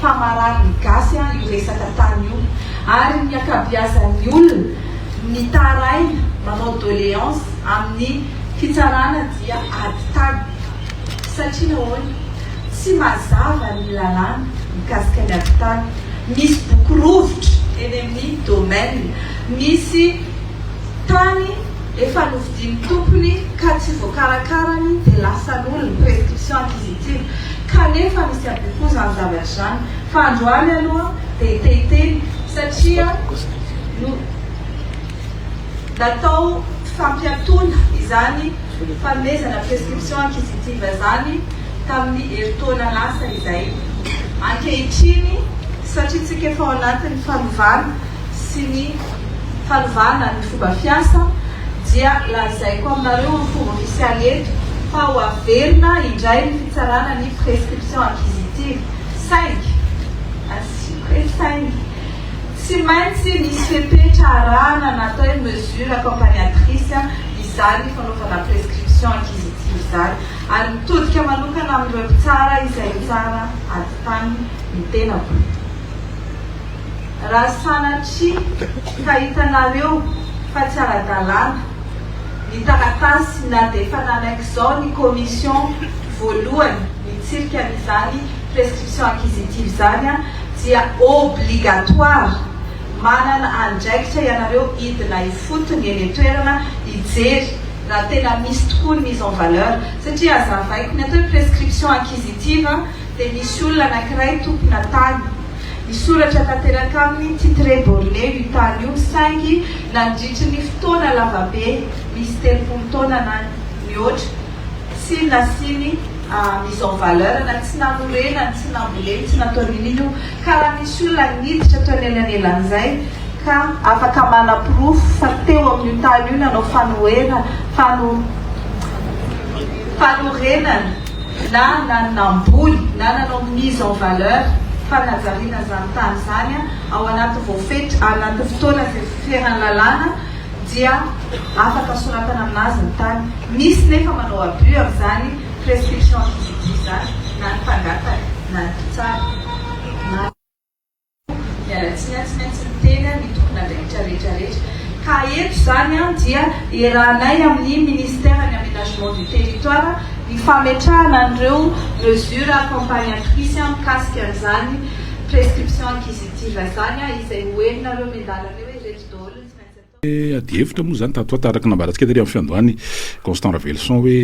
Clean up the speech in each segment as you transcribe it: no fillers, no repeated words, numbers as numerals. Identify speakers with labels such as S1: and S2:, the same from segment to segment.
S1: Fa marary ny gasy an io resaka tany io. Ary ny ankabiazan'ny olona mitaraina manao doléance amin'ny fitsarana dia ady tany. Satria nahoana? Tsy mazava ny lalàna mikasika ny ady tany. Misy boky rovitra eny amin'ny domaine. Misy tany efa novidian'ny tompony ka tsy voakarakarany dia lasan'olona, prescription acquisitive. Kanefa misy abus koa izany zavatra izany. Fa androany aloha dia te-hiteny satria no natao fampiatoana izany fanomezana prescription acquisitive izany tamin'ny herintaona lasa izay. Ankehitriny, satria tsika efa ao anatin'ny fanovana sy ny fanovana ny fomba fiasa dia lazaiko aminareo amin'ny fomba ofisialy eto fa ho averina indray ny fitsarana ny prescription acquisitive saingy, asiako hoe saingy, tsy maintsy misy fepetra arahana na atao hoe mesure accompagnatrice izany fanaovana prescription acquisitive izany ary mitodika manokana amin'ireo mpitsara izay mitsara ady tany ny tenako. Raha sanatria ka hitanareo fa tsy ara-dalàna ny taratasy na dia efa nanaiky izao ny commission voalohany nitsirika an'izany prescription acquisitive izany dia obligatoire manana andraikitra ianareo hidina ifotony eny an-toerana hijery raha tena misy tokoa ny mise en valeur satria hazavaiko ny atao hoe prescription acquisitive dia misy olona anankiray tompona tany Misoratra tanteraka aminy titre borné io tany io saingy nandritry ny fotoana lavabe misy 30 taona na mihoatra tsy nasiany mise en valeur na tsy nanorenany, tsy namboleny, tsy nataony inin io ka raha misy olona niditra teo anelanelan'izay ka afaka manaporofo fa teo amin'io tany io nanao fanoherana fano fanorenana na na namboly na nanao mise en valeur, fanajariana izany tany izany ao anaty voafetra, anaty fotoana izay feran'ny lalàna dia afaka soratana aminazy ny tany. Misy nefa manao abus amin'izany prescription acquisitive izany na ny mpangataka na ny mpitsara na. Miala tsiny aho tsy maintsy miteny ny tompon'andraikitra rehetra rehetra. Ka eto izany dia iarahanay amin'ny ministère ny aménagement du territoire ny fametrahana an'ireo mesures accompagnatrices mikasika an'izany prescription acquisitive izany izay ho henonareo miandalana eo hoe ireto daholo ny tsy maintsy atao.
S2: Adihevitra moa izany tato ho ato araka ny nambarantsika tery amin'ny fiandohany Constant Raveloson hoe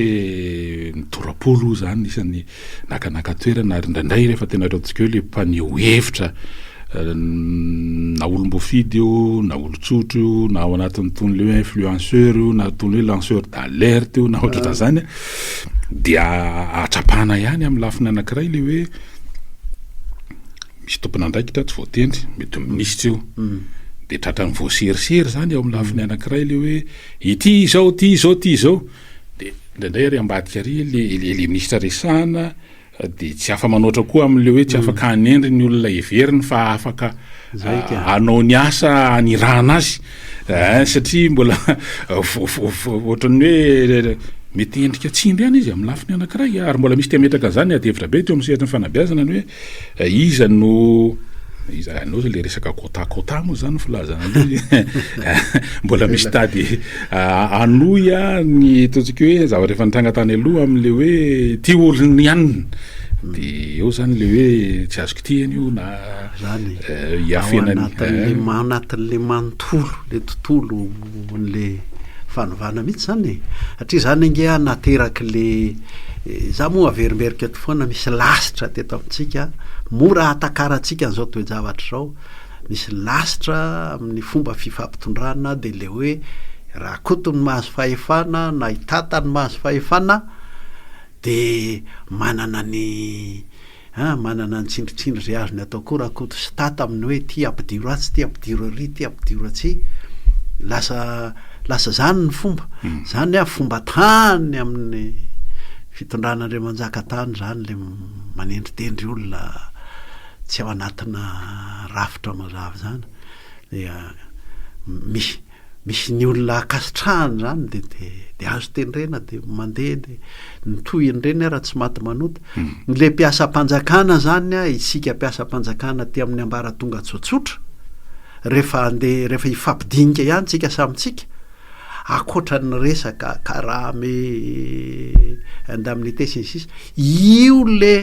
S2: ny torapolo izany isan'ny nakanaka toerana ary indraindray rehefa tena ataontsika hoe le mpaneho hevitra na olom-boafidy io na olon-tsotra io na ao anatin'itony le hoe influenceur io na itony hoe lanceur d'alerte io na ohatrohatran'izany dia ahatrapana ihany amin'ny lafiny anankiray le hoe Misy tompon'andraikitra tsy voatendry, mety ho minisitra io. Dia tratran'ny voaserisery izany eo amin'ny lafiny anankiray ilay hoe ity izao, ity izao, ity izao. Dia indraindray ary ambadika ary le le minisitra resahana dia tsy afa-manoatra koa amin'ilay hoe tsy afaka hanendry ny olona heveriny fa afaka hanao ny asa anirahana azy. Eh, satria mbola ohatran'ny hoe mety endrika tsindry ihany izy amin'ny lafiny anankiray ary mbola misy te hametraka an'izany ady hevitra be teo amin'ny sehatry ny fanabeazana ny hoe Iza no iza anao zay le resaka quota quota moa zany filazana an'io mbola misy tady hanohy a ny ataontsika hoe zavatra efa nitranga tany aloha amin'le hoe ty olona ihany de eo zany le hoe tsy azo kitihana io na
S3: zany iafenany anatin'le anatin'le manontolo le tontolo n'le fanovana mihitsy zany e satria zany ange a naterak'le Za moa averimberiko eto foana, misy lasitra teto amintsika, mora ahatakarantsika an'izao toe-javatra izao, misy lasitra amin'ny fomba fifampitondrana dia le hoe Rakoto no mahazo fahefana na i Tata no mahazo fahefana dia manana ny An, manana ny tsindritsindry izay azony atao koa Rakoto sy Tata amin'ny hoe ity ampidiro atsy, ity ampidiro ary, ity ampidiro atsy. Lasa, lasa izany ny fomba. Izany hoe fomba tany amin'ny fitondrana Andriamanjaka tany izany ilay manendritendry olona tsy ao anatina rafitra mazava izany. Dia misy. Misy ny olona ankasitrahany izany dia dia dia azo tendrena dia mandeha dia ny tohin'ireny ara tsy maty manota. Ilay mpiasam-panjakana izany a, isika mpiasam-panjakana aty amin'ny ambaratonga tsotsotra, rehefa handeha rehefa hifampidinika ihany tsika samy tsika, ankoatra ny resaka karama e, indemnité sy ny sisa, io le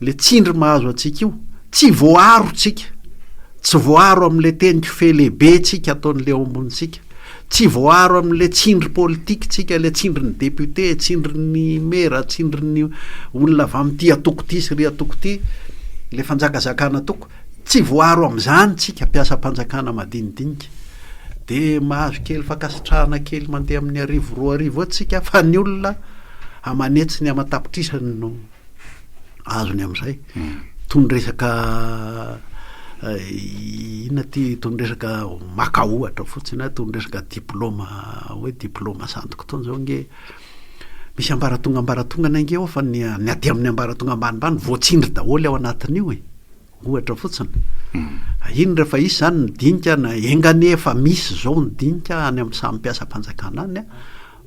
S3: le tsindry mahazo antsika io, tsy voaaro tsika. Tsy voaaro amin'ilay teny kofehy lehibe tsika ataon'ilay eo ambonintsika. Tsy voaaro amin'ilay tsindry politika tsika, ilay tsindrin'ny député, tsindrin'ny mera, tsindrin'ny olona avy amin'ity antoko ity sy ry antoko ity, ilay fanjakazakana antoko. Tsy voaaro amin'izany tsika mpiasam-panjakana madinidinika. Dia mahazo kely fankasitrahana kely mandeha amin'ny arivo 2000 eo tsika fa ny olona aman'hetsiny aman-tapitrisany no azony amin'izay. Toy ny resaka inona ty, toy ny resaka maka ohatra fotsiny aho, toy ny resaka diplaoma hoe diplaoma sandoka itony zao ange, misy ambaratonga ambaratongany ange ao fa ny ny aty amin'ny ambaratonga ambanimbany voatsindry daholo ao anatin'io e. Ohatra fotsiny. Iny rehefa hisy izany ny dinika na enga anie efa misy izao ny dinika any amin'ny samy mpiasam-panjakana any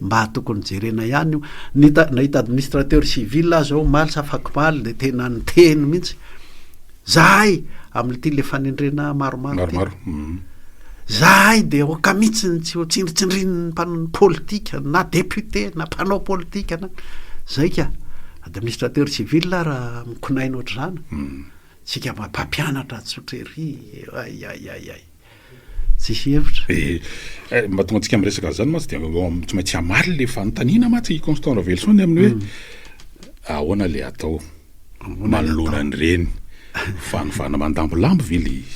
S3: mba tokony jerena ihany io. Nita, nahita administrateur civil aho zao omaly sa afakomaly dia tena niteny mihitsy. Zahay amin'ity le fanendrena maromaro ity.
S2: Maromaro.
S3: Zahay dia aoka mihitsy ny tsy ho tsindritsindrin'ny mpanao politika na député na mpanao politika na zay ka. Administrateur civil raha mikonaina ohatr'izany, tsika mba mpampianatra tsotra ery, ay ay ay ay, tsisy hevitra.
S2: Eh, eh, mba tonga antsika miresaka an'izany mantsy dia tsy maintsy hamaly le fanontaniana mantsy i Constant Raveloson ny amin'ny hoe hmm. ahoana le atao manoloana an'ireny Fanovana mandambolambo ve le izy?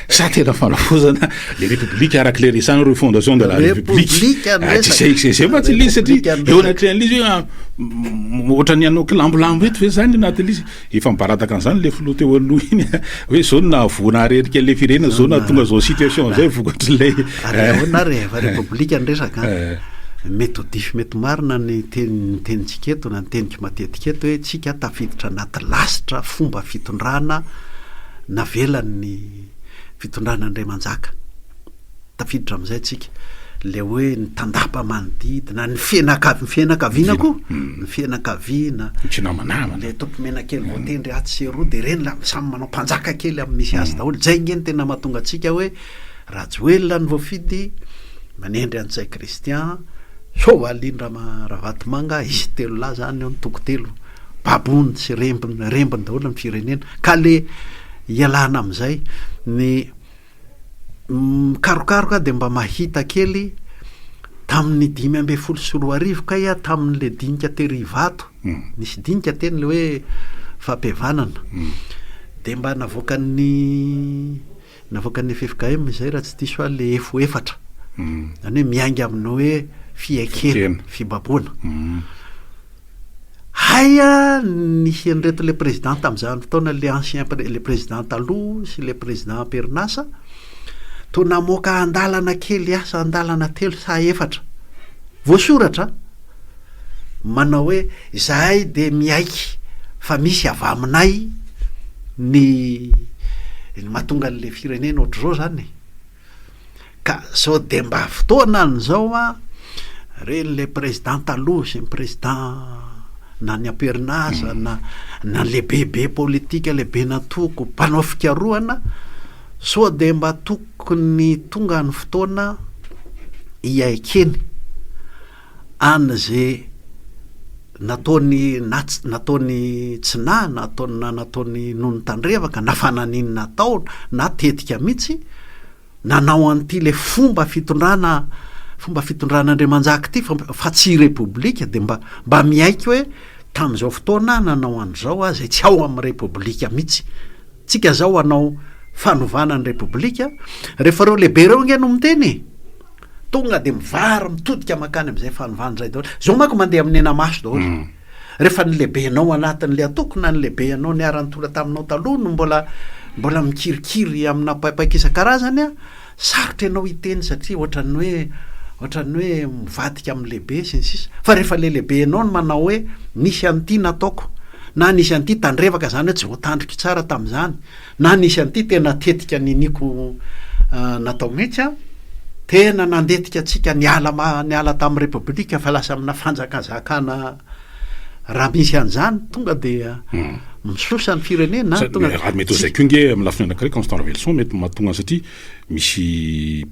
S2: Sa tena fanavaozana le république araka le resahana refondation de la république? Ah, tsy zay zay zay mantsy le izy satria eo anatrehan'le izy hoe ah, ohatran'ny hanao kilambolambo eto ve zany anatin'le izy? Efa mibaradaka an'izany le filoha teo aloha iny hoe zao no nahavoana arerika le firenena, zao nahatonga zao situation zay vokatr'ilay
S3: Ary ahoana ary e, fa république ny resaka an. Mety ho diso mety marina ny teny ny tenintsika eto na ny teniko matetika eto hoe tsika tafiditra anaty lasitra fomba fitondrana navelan'ny fitondrana Andriamanjaka. Tafiditra amin'izay tsika. Le hoe ny tandapa manodidina, ny fianaka- ny fianakaviana koa, ny fianakaviana,
S2: Ny finamanamana.
S3: le tompomenakely voatendry atsy sy eroa de reny la samy manao mpanjaka kely amin'ny misy azy daholo. Zay nge no tena mahatonga antsika hoe Rajoelina no voafidy, manendry an'i Ntsay Christian, Soavaly Ravatomanga, izy telo lahy zany eo ny toko telo, babony sy rembiny, rembiny daholo ny firenena. Ka le ialana amin'izay, ny mikarokaroka dia mba mahita kely tamin'ny 2015 kay aho tamin'le dinika tery Ivato, nisy dinika teny le hoe fampihavanana, dia mba navoakan'ny Navoakan'ny ffkm izay raha tsy diso aho le efo efatra. Izany hoe miainga amin'ny hoe fiaikena, fibaboana. Hay a nisy an'ireto le président tamin'izany fotoana le ancien le président taloha sy le président am-perinasa toa namoaka andalana kely asa andalana telo sa efatra. Voasoratra manao hoe izahay dia miaiky fa misy avy aminay ny ny mahatonga an'le firenena ohatr'izao zany e, ka sao de mba fotoana an'izao an, reny le président taloha sy ny président na ny am-perinasa na na le bebe politika le be natoko mpanao fikarohana sao de mba tokony tonga ny fotoana hiaikeny Any ze nataony na tsy nataony tsy na nataony na nataony noho ny tandrevaka na fananinona atao na tetika mihitsy nanao an'ity le fomba fitondrana fomba fitondrana Andriamanjaka ity fa fa tsy repoblika de mba mba miaiky hoe tamin'izao fotoana aho nanao an'izao aho zay tsy ao amin'ny repoblika mihitsy tsika zao hanao fanovana ny repoblika rehefa reo lehibe reo ange no miteny e Tonga dia mivary mitodika mankany amin'izay fanovana izay daholo. Izao manko mandeha amin'ny hena-maso daholo. Mm. Rehefa ny lehibenao anatin'ilay antoko na ny lehibenao niara-nitondra taminao taloha no mbola mbola mikirikiry amina paipaika isan-karazany a, sarotra ianao hiteny satria ohatran'ny hoe ohatran'ny hoe mivadika amin'ny lehibe sy ny sisa. Fa rehefa ilay lehibe ianao no manao hoe nisy an'ity nataoko na nisy an'ity tandrevaka izany hoe tsy voatandriko tsara tamin'izany Na nisy an'ity tena tetika niniako natao mihitsy an! Tena nandetika antsika niala ma niala tamin'ny repoblika fa lasa amina fanjakazakana raha misy an'izany tonga dia misosa ny firenena
S2: Sa-
S3: tonga
S2: Ary mety ho zay koa nge amin'ny lafiny anankiray Constant Ravelison mety mahatonga satria misy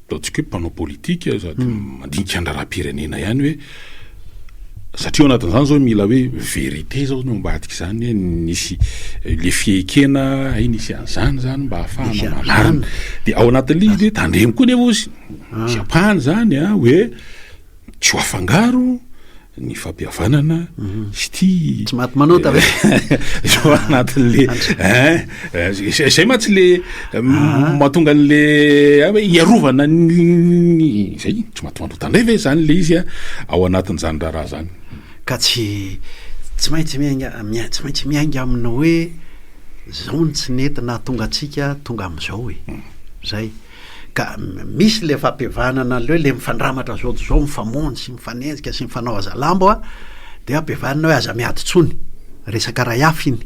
S2: ataontsika hoe mpanao politika sady mandinika ny raharaham-pirenena ihany hoe satria ao anatin'izany zao mila hoe vérité zao no ambadika izany hoe nisy le fiekena hay nisy an'izany zany mba
S3: Nisy
S2: ahafahana
S3: an'izany.
S2: manarina de ao anatin'le izy hoe tandremo koa nefa ozy misy ampahany zany a hoe tsy ho afangaro ny fampihavanana sy ty
S3: Tsy maty manota ve?
S2: Eo anatin'le hein zay mantsy le mahatonga an'le hoe hiarovana ny zay tsy maty manota indray ve zany le izy a ao anatin'izany raharaha zany.
S3: Ka tsy tsy maintsy miainga tsy maintsy miainga amin'ny hoe zao no tsy nety nahatonga antsika tonga amin'izao e. Zay. Ka misy le fampihavanana an'le hoe le mifandramatra zao dia zao, mifamono sy mifanenjika sy mifanao hazalambo a, de ampihavanina hoe aza miady intsony, resaka iray hafa iny.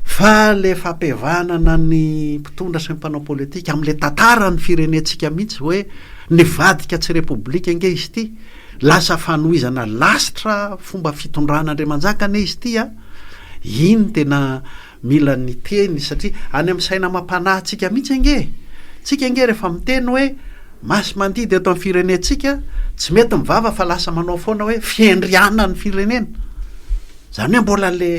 S3: Fa le fampihavanana ny mpitondra sy ny mpanao politika am'le tantaran'ny firenentsika mihitsy hoe nivadika tsy repoblika ange izy ity, lasa fanohizana lasitra fomba fitondrana andriamanjaka anie izy ity a, iny tena Mila ny teny satria any amin'ny saina amam-panahy tsika mihitsy ange e! Tsika ange rehefa miteny hoe masi-mandidy eto amin'ny firenentsika tsy mety ny vava fa lasa manao foana hoe fiandrianan'ny firenena. Izany hoe mbola le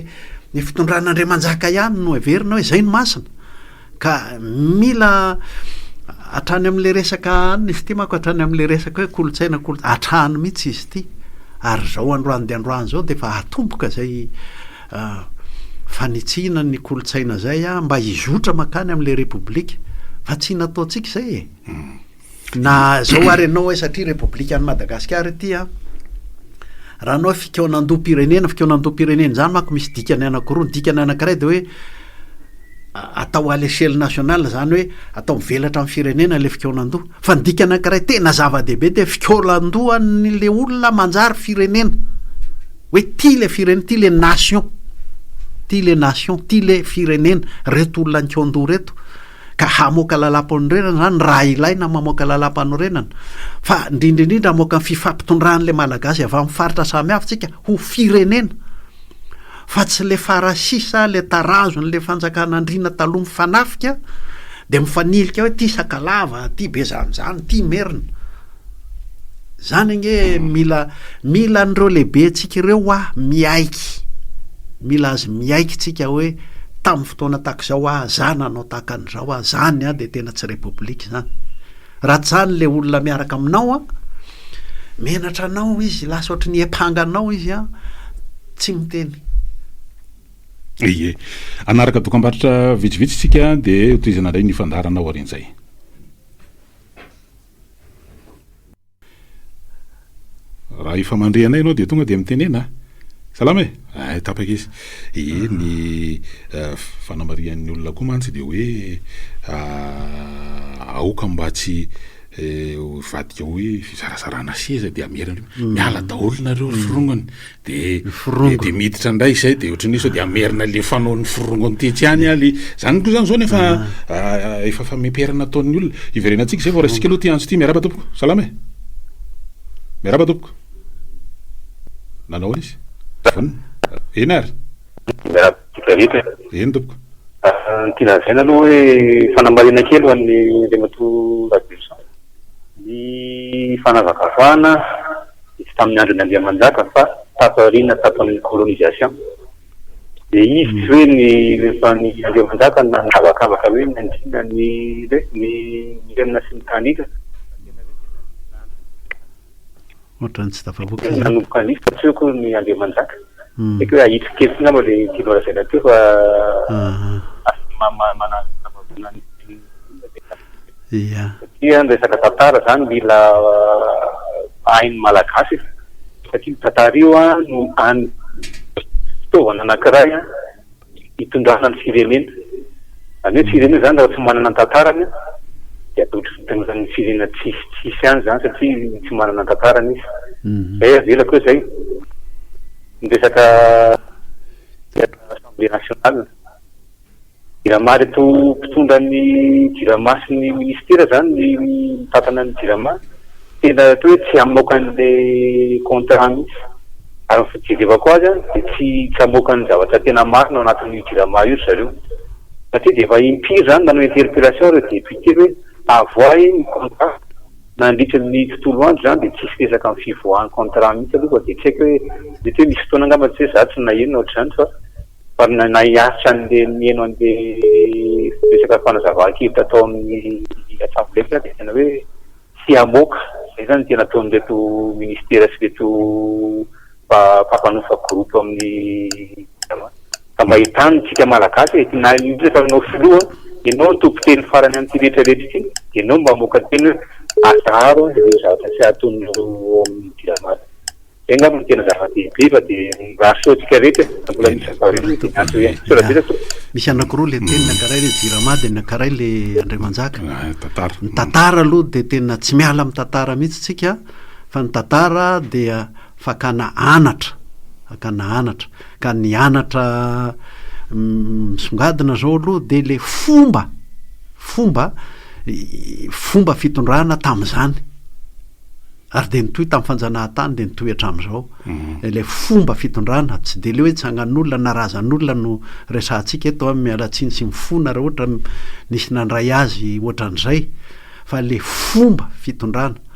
S3: ny fitondran'Andriamanjaka ihany no heverina hoe izay no masina. Ka mila hatrany amin'ilay resaka any izy ity manko hatrany amin'ilay resaka hoe kolontsaina kolo- hatrany mihitsy izy ity. Ary izao androany dia androany izao dia efa atomboka izay fanitsiana ny kolontsaina izay mba hizotra mankany amin'ilay repoblika. Fa tsy nataontsika izay e. Na izao ary ianao hoe satria repoblikan'i Madagasikara ity an, raha anao hoe fikaonandoham-pirenena, fikaonandoham-pirenena izany manko misy dikany anankiroa, ny dikany anankiray dia hoe atao à l'échelle nationale izany hoe atao mivelatra amin'ny firenena ilay fikaonandoha, fa ny dikany anankiray tena zava-dehibe dia fikaonandohan'ilay olona manjary firenena, hoe tia ilay firenena, tia ilay nation, tia ilay nation, tia ilay firenena, ireto olona nikaondoha ireto. Ka hamoaka lalàmpanorenana zany raha ilaina mamoaka lalàmpanorenana fa indrindra indrindra hamoaka ny fifampitondran'ilay Malagasy avy amin'ny faritra samihafa tsika ho firenena fa tsy le farasisa le tarazon'le fanjakana andriana taloha mifanafika de mifanilika hoe ty sakalava ty bezanjany ty merina Zany ange mila mila an'ireo lehibentsika ireo hoa miaiky, mila azy miaiky tsika hoe tamin'ny fotoana tahaka izao aho za nanao tahaka an'izao aho, zany an de tena tsy repoblika zany. Raha tsy zany le olona miaraka aminao an, menatra anao izy, lasa ohatry ny hiampanga anao izy an, tsy miteny.
S2: Ie. Hanaraka dokambarotra vitsivitsy tsika de hotohizana indray ny fandaharana aorian'izay. Raha efa mandre anay ianao dia tonga dia mitenena a! Salama e! Ay, tapaka izy. Ie, ny fanamarihan'ny olona koa mantsy dia hoe aoka mba tsy hivadika hoe fizarazarana seza dia hamerina miala daholo nareo ry forongony. De de miditra indray izay de ohatran'ny hoe sao de hamerina le fanaon'ny forongony tetsy ihany ah le zany koa zany zao nefa efa fameperana ataon'ny olona. Hiverenantsika izay vao raisintsika aloha ity antso ity. Miarahaba tompoko. Salama e. Miarahaba tompoko. Nanao ahoana izy? Vonona. Eny ary.
S4: Miarahaba antsika rehetra
S2: e. Eny tompoko.
S4: Ny tiana lazaina aloha hoe fanamarihana kely ho an'ny Andriamatoa Rajoelison. Ny fanavakavahana dia tsy tamin'ny andron'ny Andriamanjaka fa tato aoriana tato amin'ny colonisation. Dia izy tsy hoe ny rehefa ny Andriamanjaka no nanavakavaka hoe ny andriana ny ny merina sy ny tanindrana fa tena hoe tena
S3: Ohatran'ny tsy tafavoaka izany.
S4: Nanomboka nisy fa tsy hoe akory ny Andriamanjaka. Saika hoe ahitsy kely angamba ilay tianao lazaina teo fa manazava ny
S3: Ia.
S4: Satria ny resaka tantara zany mila hain'ny Malagasy e. Satria io tantara io no hany fitaovana anankiray hitondrana ny firenena. Izany hoe firenena izany raha tsy manana ny tantarany dia atolotry fitondran'ny firenena tsisy tsisy ihany izany satria tsy manana ny tantarany izy. Izay avelako eo izay. Ny resaka Assemblée nationale. Jirama ireto mpitondra ny Jirama sy ny ministera zany ny mitantana ny Jirama tena toa hoe tsy hamoaka an'le contrat mihitsy. Ary ny fijerevako azy an dia tsy tsy hamoaka ny zavatra tena marina ao anatin'io Jirama io ry zareo. Satria dia efa impiry zany nanao interpellation ireo députés hoe avoahy ny contrat. Nandritra ny tontolo andro izany dia tsisy resaka amin'ny fivoahan'ny contrat mihitsy aloha fa dia tsy haiko hoe mety hoe misy fotoana angamba tsy hoe za tsy naheno na ohatr'izany fa fa nahiaritra an'le niheno an'le resaka fanazavan-kevitra tao amin'ny assemblée za dia tena hoe tsy hamoaka izay zany no tena ataon'ireto ministera sy ireto mpampanofa groupe amin'ny jirama. Ka mba entano tsika malagasy e, na indrindra fa ianao filoha, ianao no tompon-teny farany amin'ity rehetra rehetra ity, ianao mba hamoaka teny hoe ataharo ireo zavatra tsy hahatoninareo ao amin'ny jirama. Izay angamba no tena zava-dehibe fa dia mirary soa antsika rehetra e, raha mbola misy ampahavelona dia miantso ihany. Misaotra betsaka tompoko.
S3: Misy anankiroa le teny, ny ankaray le jirama dia ny ankaray le Andriamanjaka.
S2: Tantara.
S3: Ny tantara aloha dia tena tsy miala amin'ny tantara mihitsy tsika fa ny tantara dia fakana anatra, fakana anatra. Ka ny anatra misongadina zao aloha dia le fomba, fomba, fomba fitondrana tamin'izany. Ary dia nitohy tamin'ny fanjanahantany dia nitohy hatramin'izao. Ilay fomba fitondrana, tsy dia le hoe tsangan'olona na razan'olona no resahantsika eto an, miala tsiny sy mifona raha ohatra nisy nandray azy ohatran'izay. Fa le fomba fitondrana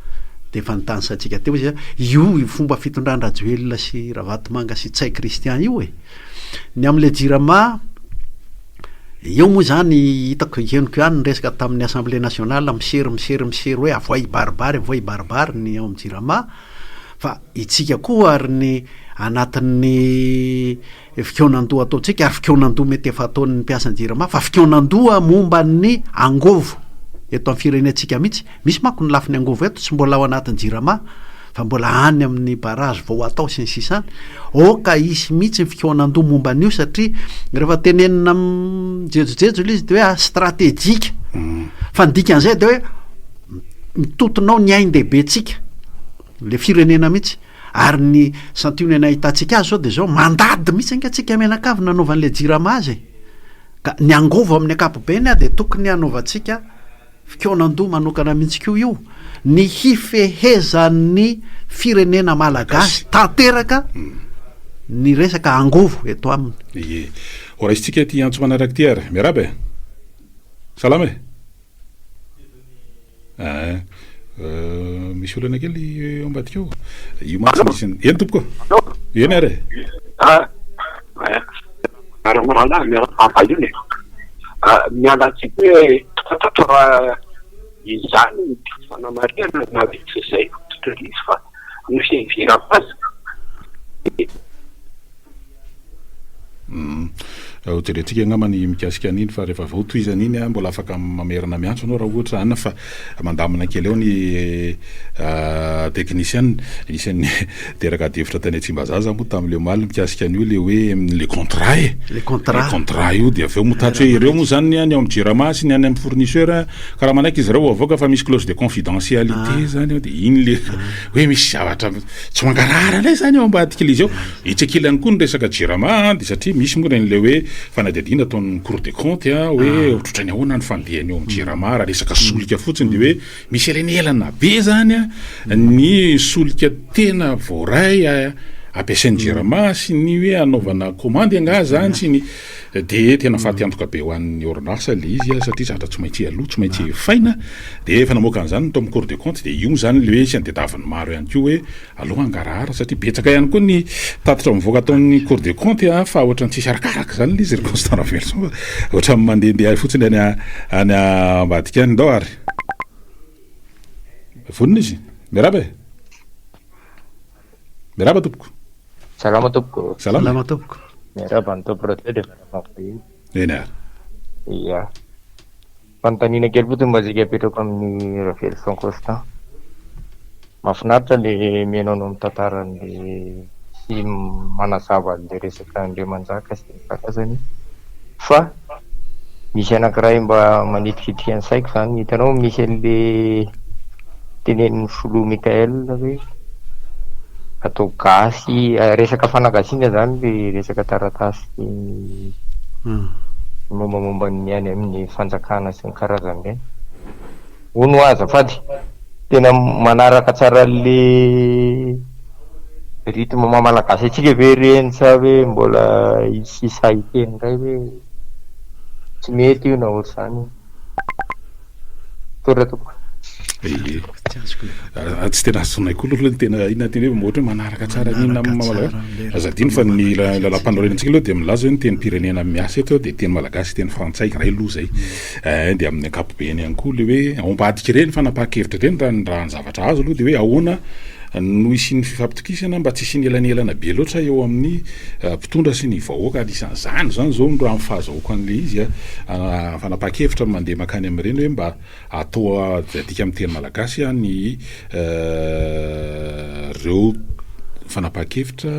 S3: de efa notanisaintsika teo izy a, io io fomba fitondran-dRajoelina sy Ravatomanga sy Ntsay Christian io e. Ny amin'ilay Jirama, eo moa izany hitako henoko ihany ny resaka tamin'ny Assemblée nationale misery misery misery hoe avoay hibaribary avoay hibaribary ny ao amin'ny Jirama, fa itsika koa ary ny anatin'ny Fikaonandoha ataontsika ary fikaonandoha mety efa ataon'ny mpiasan'ny Jirama fa fikaonandoha momba ny angôvo eto amin'ny firenentsika mihitsy. Misy manko ny lafiny angôvo eto tsy mbola ao anatin'ny Jirama fa mbola any amin'ny barrage vao atao sy ny sisa any. Aoka hisy mihitsy ny fikaonandoha momba an'io satria rehefa tenenina mijejojejo ilay izy dia hoe stratejika. Fa ny dikan'izay dia hoe mitotona ao ny ain-dehibentsika, ilay firenena mihitsy. Ary ny santionany ahitantsika azy zao dia zao, mandady mihitsy ange tsika mianakavy nanaovan'ilay jirama azy e! Ka ny angovo amin'ny ankapobeny dia tokony hanaovantsika fikaonandoha manokana mihitsy koa io, ny hifehezan'ny firenena malagasy tanteraka ny resaka angovo eto aminy.
S2: Ie. Ho raisintsika ity antso manaraka ity ary. Miarahaba e! Salama e! Aa misy olana kely eo ambadika ao. Io mantsy misy ny. Eny tompoko. Eny ary e.
S5: Ah, miarahaba rahalahy, miarahaba iny e. Miala tsiny hoe fantatro raha izany ny fanamarihana na dia tsy izay fototra ilay izy fa ny fiheverako azy.
S2: Hojerentsika angamba ny mikasika an'iny fa rehefa avy eo tohizana iny mbola afaka mamerina miantso anao raha ohatra any fa mandamina kely eo ny technician. Isan'ny teraka adihevitra tany Tsimbazaza moa tamin'ilay omaly mikasika an'io le hoe le contrat e.
S3: Le contrat.
S2: Le contrat io dia avy eo moa tatsy hoe ireo moa zany ny any ao amin'ny Jirama sy ny any amin'ny fournisseur ka raha manaiky izy ireo avoaka fa misy clause de confidentialité zany ao dia iny le hoe misy zavatra Tsy mangarahara indray izany ao ambadik'ilay izy ao. Etsy ankilany koa ny resaka Jirama dia satria misy moa ireny ilay hoe fanadihadiana ataon'ny Cour des comptes hoe ohatrohatran'ny ahoana ny fandehany eo amin'ny Jirama raha resaka solika fotsiny dia hoe misy elanelana be izany ny solika tena voaray ampiasain'ny Jirama sy ny hoe anaovana kaomandy angaha izany sy ny dia tena faty antoka be ho an'ny orinasa ilay izy satria zavatra tsy maintsy aloa, tsy maintsy efaina. Dia efa namoaka an'izany ny tao amin'ny Cour des comptes dia io moa izany ilay hoe isan'ny tadiavin'ny maro ihany koa hoe aleo hangarahara satria betsaka ihany koa ny tatitra mivoaka ataon'ny Cour des comptes fa ohatran'ny tsisy arakaraka izany ilay izy ry Constant Raveloson fa ohatran'ny mandehandeha fotsiny any any ambadika any. Ndao ary. Vonona izy. Miarahaba e. Miarahaba tompoko.
S6: Salama tompoko.
S2: Salama
S3: tompoko.
S6: Miarahaba ny tompoko rahateo dia miarahaba vahiny.
S2: Eny ary.
S6: Ia. Fanontaniana kely fotsiny mba saika apetrako amin'i Raveloson Constant. Mahafinaritra le mihaino anao mitantara an'le sy manazava an'le resaka Andriamanjaka sy ny karazany fa misy anankiray mba manitikitika ny saiko zany, hitanao misy an'le tenenin'ny filoha Mickaël hoe atao gasy, resaka fanagasiana zany le resaka taratasy. Ny mombamomba ny any amin'ny fanjakana sy ny karazany ireny. Hono hoa azafady, tena manaraka tsara an'le rythme maha malagasy antsika ve ireny sa hoe mbola hisy sahy hiteny indray hoe tsy mety io na ohatr'izany io? Misaotra tompoko.
S2: Ee. Ah, tsy tena azonay koa aloha ny tena inona tena hoe ohatra hoe manaraka tsara ny inona amin'ny malagasy. Aza adino fa ny lalàmpanorenantsika aloha dia milaza hoe ny tenim-pirenena miasa eto dia teny malagasy sy teny frantsay iray aloha izay. Eh, dia amin'ny ankapobeny ihany koa ilay hoe ao ambadika ireny fanapahan-kevitra ireny raha ny raha ny zavatra azo aloha dia hoe ahoana no hisian'ny fifampitokisana mba tsy hisian'ny elanelana be loatra eo amin'ny mpitondra sy ny vahoaka. Anisan'izany izany izao no raha ny fahazahoako an'ilay izy, fanapahan-kevitra mandeha mankany amin'ireny hoe mba atao adika amin'ny teny malagasy ny ireo fanapahan-kevitra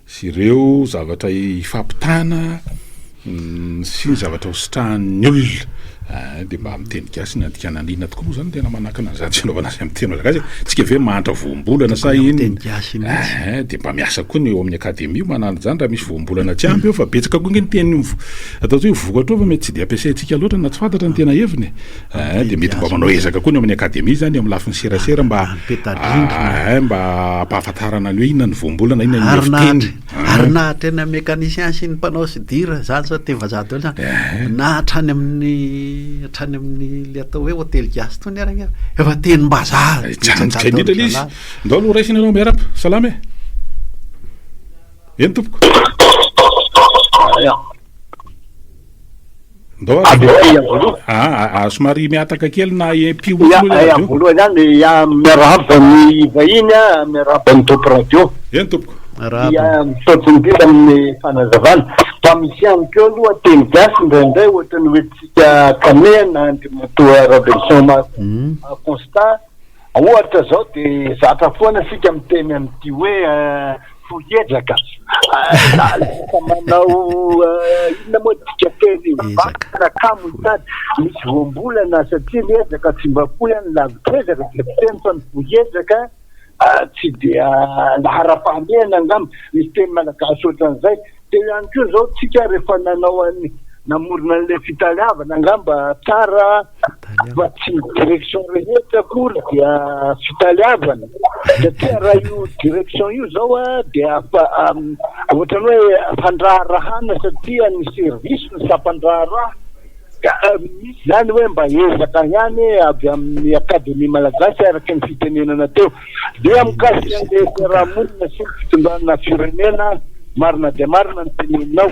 S2: sy ireo zavatra ifampitana sy ny zavatra ho sitrahan'ny olona dia mba amin'ny teny gasy ny andikana ny inona tokoa moa zany tena manakana an'izany tsy anaovana azy amin'ny teny malagasy e? Tsika ve mahantra voambolana sa inona? Eh, dia mba miasa koa ny eo amin'ny akademia manana izany raha misy voambolana tsy ampy eo fa betsaka koa nge ny teny atao hoe vokatra eo fa mety tsy dia ampiasaintsika loatra na tsy fantatra ny tena heviny e. Eh, dia mety mba manao ezaka koa ny ao amin'ny akademia izany eo amin'ny lafiny serasera mba eh, mba hampahafantarana ny hoe inona ny voambolana, inona ny
S3: hevi-teny. Ary na hatreny amin'ny mécanicien sy ny mpanao soudure, zany zao teny vazaha daholo zany, eh. na hatrany amin'ny hatrany amin'ny le atao hoe hotely gasy tony ary ange efa tenim-bazaha.
S2: Eh, tsy andika indrindra ilay izy. Ndao aloha raisina ianao miarahaba. Salama e. Eny tompoko. Ndao ary. Ah, ah, somary mihataka kely na empio
S7: Ya, fotsiny aloha radio. voalohany ihany ya, miarahaba ny vahiny a, miarahaba ny Top Radio.
S2: Eny tompoko.
S7: Ya, misaotra indrindra amin'ny fanazavana. Fa misy ihany koa aloha teny gasy indraindray ohatran'ny hoe tsika Kamehana Andriamatoa Rabelison Marc Constant Ohatra zao de zatra foana isika miteny an'ity hoe fohiezaka. Lasa manao inona moa dika teny vakana kamo mitady misy voambolana satria ny ezaka tsy mba fohy ny lavitr'ezaka dia fiteny fa ny fohiezaka tsy dia laharam-pahamehana angamba. Misy teny malagasy ohatran'izay. Teo ihany koa izao tsika rehefa nanao an'ny namorona an'ilay fitaleavana angamba tsara fa tsy ny direction rehetra akory dia fitaleavana satria raha io direction io zao a dia ohatran'ny hoe fandraharahana satria ny service ny sampandraharaha Ka misy izany hoe mba ezaka ihany avy amin'ny Akademia Malagasy araka ny fitenenana teo. Dia mikasika an'ilay fiarahamonina sy ny fitondrana firenena, marina dia marina ny teneninao.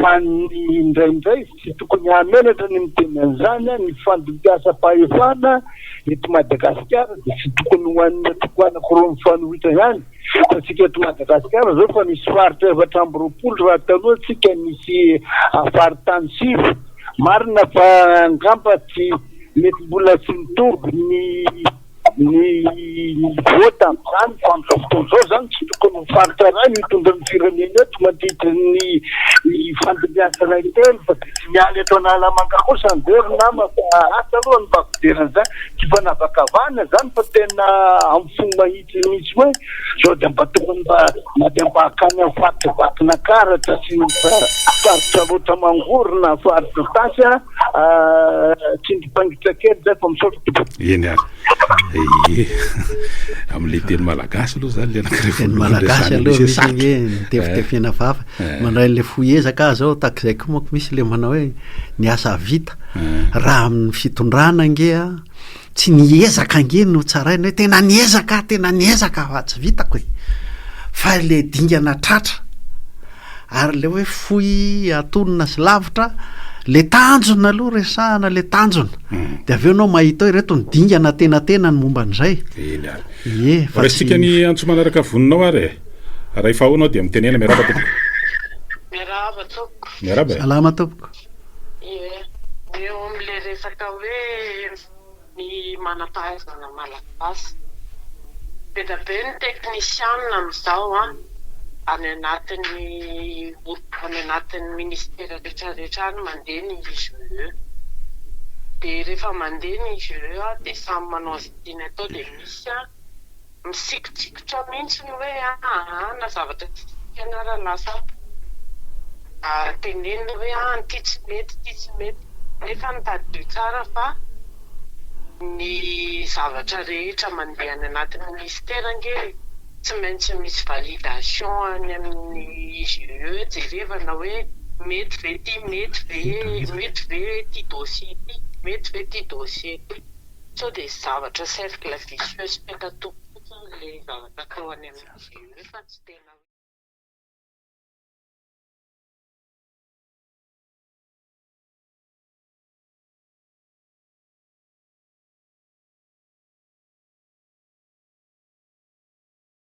S7: Fa ny indraindray tsy tokony hahamenatra ny miteny an'izany, ny fandimbiasam-pahefana eto Madagasikara dia tsy tokony ho an'ny antoko anankiroa mifanohitra ihany. Fa tsika eto Madagasikara zao fa misy faritra 24 raha taloha tsika nisy faritany sivy. Marina fa angamba tsy mety mbola tsy mitovy ny ny niveau tamin'izany fa amin'izao fotoana izao zany tsy tokony ho faritra iray no hitondra ny firenena eto mandritry ny ny fandimbiasana intelo fa dia tsy miala eto Analamanga kosa andeha ry nama fa asa aloha ny mba fijerana izany. Tsy fanavakavahana izany fa tena amin'ny fo mahitsy. Tsy misy hoe zao dia mba tokony mba na dia mba hakany amin'ny faritra Vakinankaratra sy ny faritra Alaotra Mangoro na faritra Itasy a, tsindrim-paingitra kely zay fa misaotra tompoko.
S2: Eny ary. Ie. Amin'ilay teny malagasy aloha zany ilay anankiray
S3: Teny
S2: voalohany
S3: malagasy
S2: resahana
S3: aloha
S2: misy hoe
S3: misy
S2: sarotra.
S3: ange mitefitefena vava. Mandray an'ilay fohy ezaka aho zao tahak'izay koa manko misy ilay manao hoe ny asa vita. Raha amin'ny fitondrana ange a, Tsy ny ezaka ange no tsaraina hoe tena niezaka aho, tena niezaka fa tsy vitako e! Fa ilay dingana tratra ary ilay hoe fohy antonona sy lavitra, le tanjona aloha resahana le tanjona mm. de avy eo anao mahita hoe ireto ny dingana tena tena ny momba an'izay.
S2: Eny ary. Ie, fa Raisitsika ny antso manaraka voninao ary e. Raha efa ao anao dia mitenena miarahaba tompoko.
S8: Miarahaba tompoko.
S2: Miarahaba e.
S3: Salama tompoko.
S8: Ie, eo amin'ilay resaka hoe ny manam-pahaizana malagasy. Be dia be ny teknisianina amin'izao an, any anatin'ny any anatin'ny ministera rehetra rehetra any mandeha ny IGE. Dia rehefa mandeha ny IGE dia samy manao izay tiany atao dia misy an, Misikotsikotra mihitsy ny hoe aa na zavatra tsy dikany ara lasa. Tenenina hoe ah ity tsy mety, ity tsy mety, nefa tadidio tsara fa ny zavatra rehetra mandeha any anaty ministera ange tsy maintsy misy validation any amin'ny IGE jerevana hoe mety ve ity, mety ve, mety ve ity dossier ity, mety ve ity dossier ity. Sao dia zavatra cercle vicieux sy petatoko fotsiny ilay zavatra atao any amin'ny IGE fa tsy tena hoe.